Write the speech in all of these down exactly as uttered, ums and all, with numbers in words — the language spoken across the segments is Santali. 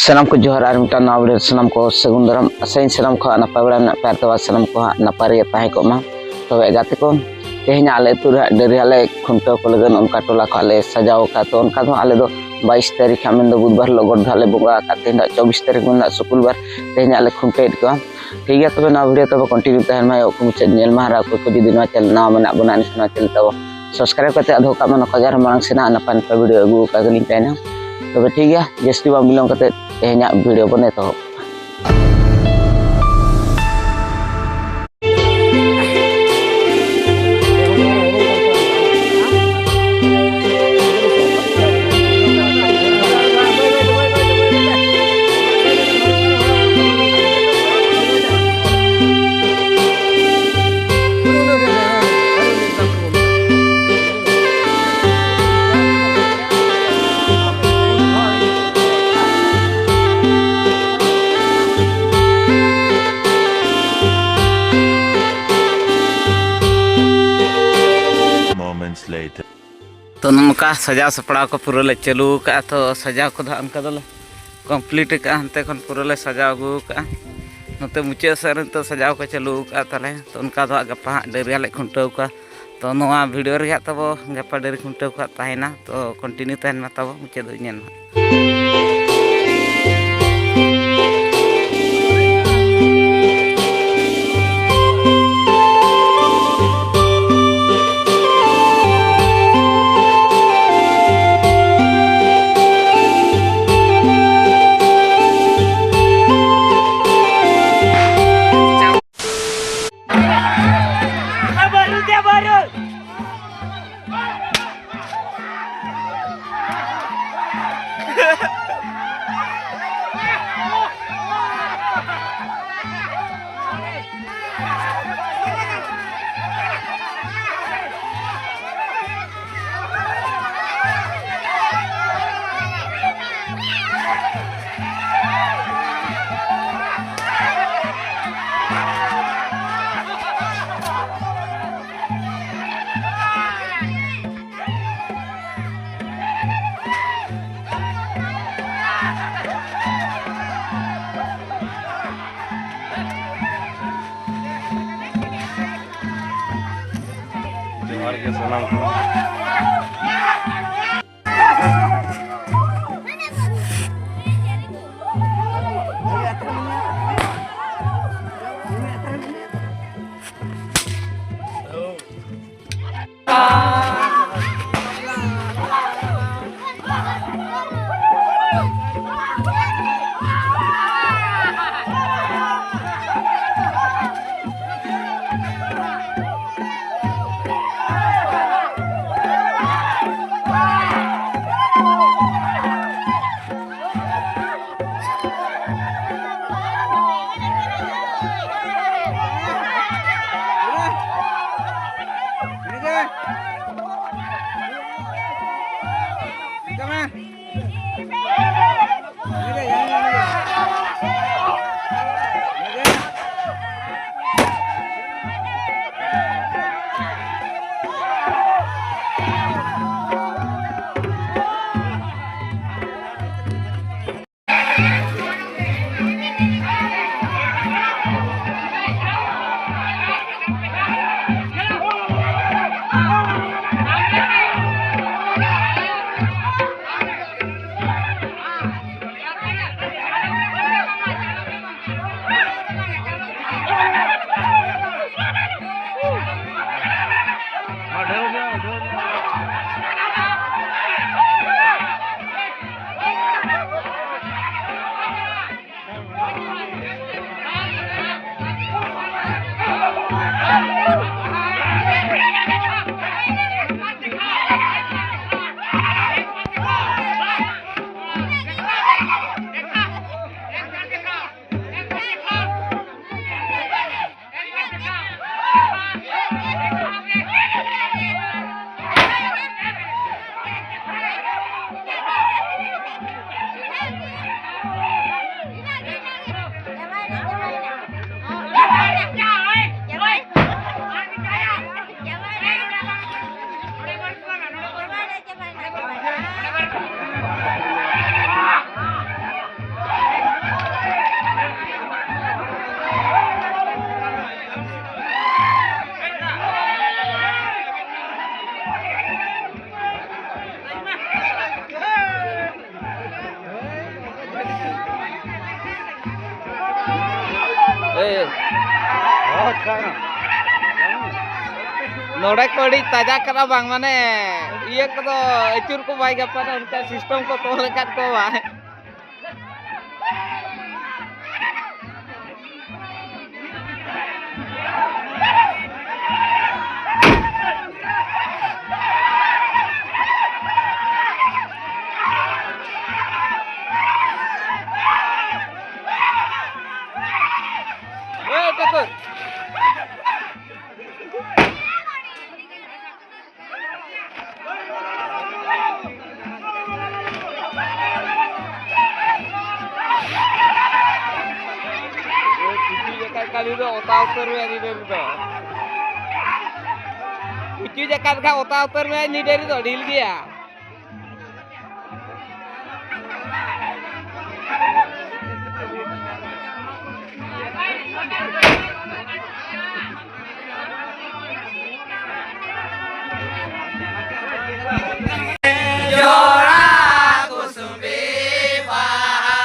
ᱥᱟᱱᱟᱢ ᱠᱚ ᱡᱚᱦᱟᱨ, ᱟᱨ ᱢᱤᱫᱴᱟᱝ ᱱᱟᱣᱟ video ᱨᱮ ᱥᱟᱱᱟᱢ ᱠᱚ ᱥᱟᱹᱜᱩᱱ ᱫᱟᱨᱟᱢ᱾ ᱟᱥᱟᱭᱟᱹᱧ ᱥᱟᱱᱟᱢ ᱠᱚ ᱦᱟᱸᱜ ᱱᱟᱯᱟᱭ ᱵᱟᱲᱟ ᱢᱮᱱᱟᱜ ᱯᱮᱭᱟ, ᱟᱨ ᱛᱚᱵᱮ ᱥᱟᱱᱟᱢ ᱠᱚ ᱦᱟᱸᱜ ᱱᱟᱯᱟᱭ ᱨᱮᱜᱮ ᱛᱟᱦᱮᱸ ᱠᱚᱜ ᱢᱟ᱾ ᱛᱚᱵᱮ ᱜᱟᱛᱮ ᱠᱚ, ᱛᱮᱦᱮᱧ ᱟᱞᱮ ᱟᱹᱛᱩ ᱨᱮ ᱦᱟᱸᱜ ᱰᱟᱹᱝᱨᱤ ᱦᱟᱸᱜ ᱞᱮ ᱠᱷᱩᱱᱴᱟᱹᱣ ᱠᱚ ᱞᱟᱹᱜᱤᱫ ᱚᱱᱠᱟ ᱴᱚᱞᱟ ᱠᱚ ᱦᱟᱸᱜ ᱞᱮ ᱥᱟᱡᱟᱣ ᱟᱠᱟᱫ᱾ ᱛᱚ ᱚᱱᱠᱟ ᱫᱚ ᱦᱟᱸᱜ ᱟᱞᱮ ᱫᱚ ᱵᱟᱭᱤᱥ ᱛᱟᱹᱨᱤᱠᱷ ᱦᱟᱸᱜ ᱢᱮᱱᱫᱚ ᱵᱩᱫᱷᱵᱟᱨ ᱦᱤᱞᱳᱜ ᱜᱚᱰ ᱫᱚ ᱦᱟᱸᱜ ᱞᱮ ᱵᱚᱸᱜᱟ ᱟᱠᱟᱫ᱾ ᱛᱮᱦᱮᱧ ᱫᱚ ᱦᱟᱸᱜ ᱪᱚᱵᱵᱤᱥ ᱛᱟᱹᱨᱤᱠᱷ ᱢᱮᱱᱫᱚ ᱦᱟᱸᱜ ᱥᱩᱠᱩᱞᱵᱟᱨ᱾ ᱛᱮᱦᱮᱧ ᱦᱟᱸᱜ ᱞᱮ ᱠᱷᱩᱱᱴᱟᱹᱣᱮᱫ ᱠᱚᱣᱟ᱾ ᱴᱷᱤᱠ ᱜᱮᱭᱟ, ᱛᱚᱵᱮ ᱱᱚᱣᱟ video ᱛᱟᱵᱚ continue ᱛᱟᱦᱮᱱ ᱢᱟ, ᱚᱠᱚᱭ ᱢᱩᱪᱟᱹᱫ ᱧᱮᱞ ᱢᱟ᱾ ᱟᱨ ᱚᱠᱚᱭ ᱠᱚ ᱡᱩᱫᱤ ᱱᱚᱣᱟ channel ᱱᱟᱣᱟ ᱢᱮᱱᱟᱜ ᱵᱚᱱᱟ, ᱮᱱᱠᱷᱟᱱ ᱱᱚᱣᱟ channel ᱛᱟᱵᱚ subscribe ᱠᱟᱛᱮ ᱫᱚᱦᱚ ᱠᱟᱜ ᱢᱟ᱾ ᱱᱚᱝᱠᱟ ᱜᱮ ᱟᱨᱦᱚᱸ ᱢᱟᱲᱟᱝ ᱥᱮᱱᱟᱜ ᱱᱟᱯᱟᱭ ᱱᱟᱯᱟᱭ video ᱟᱹᱜᱩ ᱟᱠᱟᱫ ᱜᱮᱞᱤᱧ ᱛᱟᱦᱮᱱᱟ᱾ ᱛᱚᱵᱮ ᱴᱷᱤᱠ ᱜᱮᱭᱟ, ᱡᱟᱹᱥᱛᱤ ᱵᱟᱝ ᱵᱤᱞᱚᱢ ᱠᱟᱛᱮ ᱛᱮᱦᱮᱧᱟᱜ video ᱵᱚᱱ ᱮᱛᱚᱦᱚᱵ᱾ Moments later. ᱛᱚ, ᱱᱚᱝᱠᱟ ᱥᱟᱡᱟᱣ ᱥᱟᱯᱲᱟᱣ ᱠᱚ ᱯᱩᱨᱟᱹ ᱞᱮ ᱪᱟᱹᱞᱩ ᱟᱠᱟᱫᱼᱟ᱾ ᱛᱚ, ᱥᱟᱡᱟᱣ ᱠᱚᱫᱚ ᱦᱟᱸᱜ ᱚᱱᱠᱟ ᱫᱚᱞᱮ complete ᱟᱠᱟᱫᱼᱟ᱾ ᱦᱟᱱᱛᱮ ᱠᱷᱚᱱ ᱯᱩᱨᱟᱹ ᱞᱮ ᱥᱟᱡᱟᱣ ᱟᱹᱜᱩ ᱟᱠᱟᱫᱼᱟ᱾ ᱱᱚᱛᱮ ᱢᱩᱪᱟᱹᱫ ᱥᱮᱫ ᱨᱮ ᱱᱤᱛᱚᱜ ᱥᱟᱡᱟᱣ ᱠᱚ ᱪᱟᱹᱞᱩ ᱟᱠᱟᱫᱼᱟ ᱛᱟᱞᱮ᱾ ᱛᱚ, ᱚᱱᱠᱟ ᱫᱚ ᱦᱟᱸᱜ ᱜᱟᱯᱟ ᱦᱟᱸᱜ ᱰᱟᱹᱝᱨᱤ ᱦᱟᱸᱜ ᱞᱮ ᱠᱷᱩᱱᱴᱟᱹᱣ ᱠᱚᱣᱟ᱾ ᱛᱚ, ᱱᱚᱣᱟ video ᱨᱮᱜᱮ ᱦᱟᱸᱜ ᱛᱟᱵᱚ ᱜᱟᱯᱟ ᱰᱟᱹᱝᱨᱤ ᱠᱷᱩᱱᱴᱟᱹᱣ ᱠᱚ ᱦᱟᱸᱜ ᱛᱟᱦᱮᱱᱟ᱾ ᱛᱚ, continue ᱛᱟᱦᱮᱱ ᱢᱟ ᱛᱟᱵᱚ, ᱢᱩᱪᱟᱹᱫ ᱫᱷᱟᱹᱵᱤᱡ ᱧᱮᱞ ᱢᱟ᱾ ᱥᱟᱱᱟᱢ ᱠᱚ᱾ ᱱᱚᱰᱮ ᱠᱚ ᱟᱹᱰᱤ ᱛᱟᱡᱟ ᱠᱟᱱᱟ ᱵᱟᱝ, ᱢᱟᱱᱮ ᱤᱭᱟᱹ ᱠᱚᱫᱚ ᱟᱹᱪᱩᱨ ᱠᱚ ᱵᱟᱭ ᱜᱟᱯᱟᱱᱟ, ᱚᱱᱠᱟ ᱥᱤᱥᱴᱮᱢ ᱠᱚ ᱛᱚᱞ ᱟᱠᱟᱫ ᱠᱚᱣᱟ ᱵᱟᱝ᱾ ᱮᱭ, ᱴᱷᱟᱹᱠᱩᱨ᱾ ᱩᱪᱩ ᱡᱟᱠᱟᱛ ᱠᱟᱹᱞᱤ ᱫᱚ ᱚᱛᱟ ᱩᱛᱟᱹᱨ ᱢᱮ ᱟᱹᱰᱤ ᱰᱷᱮᱨ ᱫᱚ᱾ ᱩᱪᱩ ᱡᱟᱠᱟᱛ ᱠᱷᱟᱱ ᱚᱛᱟ ᱩᱛᱟᱹᱨ ᱢᱮ, ᱟᱹᱰᱤ ᱰᱷᱮᱨ ᱫᱚ ᱰᱷᱤᱞ ᱜᱮᱭᱟ᱾ ᱡᱚᱲᱟ ᱠᱩᱥᱩᱢᱵᱤ ᱵᱟᱦᱟ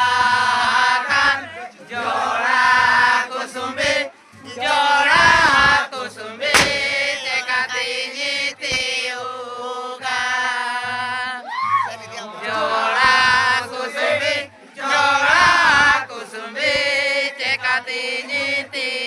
ᱠᱷᱟᱱ, ᱡᱚᱲᱟ ᱠᱩᱥᱩᱢᱵᱤ, ᱡᱚᱲᱟ ᱠᱩᱥᱩᱢᱵᱤ ᱪᱮᱠᱟᱛᱤᱧ ᱛᱤᱭᱩᱜᱟ? ᱡᱚᱲᱟ ᱠᱩᱥᱩᱢᱵᱤ, ᱡᱚᱲᱟ ᱠᱩᱥᱩᱢᱵᱤ ᱪᱮᱠᱟᱛᱤᱧ ᱛᱤᱭᱩᱜᱟ?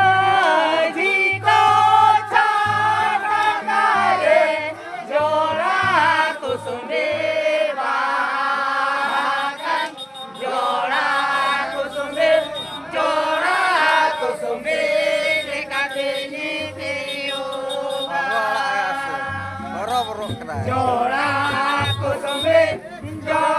ᱢᱟᱹᱡᱷᱤ ᱠᱚ ᱪᱷᱟᱛᱟ ᱨᱮ ᱡᱚᱲᱟ ᱠᱩᱥᱩᱢ ᱨᱮ ᱵᱟᱦᱟ ᱠᱟᱱ, ᱡᱚᱲᱟ ᱠᱩᱥᱩᱢ ᱨᱮ, ᱡᱚᱲᱟ ᱠᱩᱥᱩᱢ ᱨᱮ ᱞᱮᱠᱟᱛᱮ ᱧᱮᱯᱮᱞᱚᱜᱼᱟ᱾ ᱦᱚᱨᱚ ᱵᱚᱨᱚᱜ ᱠᱟᱱᱟᱭ᱾ ᱡᱚᱲᱟ ᱠᱩᱥᱩᱢ ᱨᱮ, ᱡᱚᱲᱟ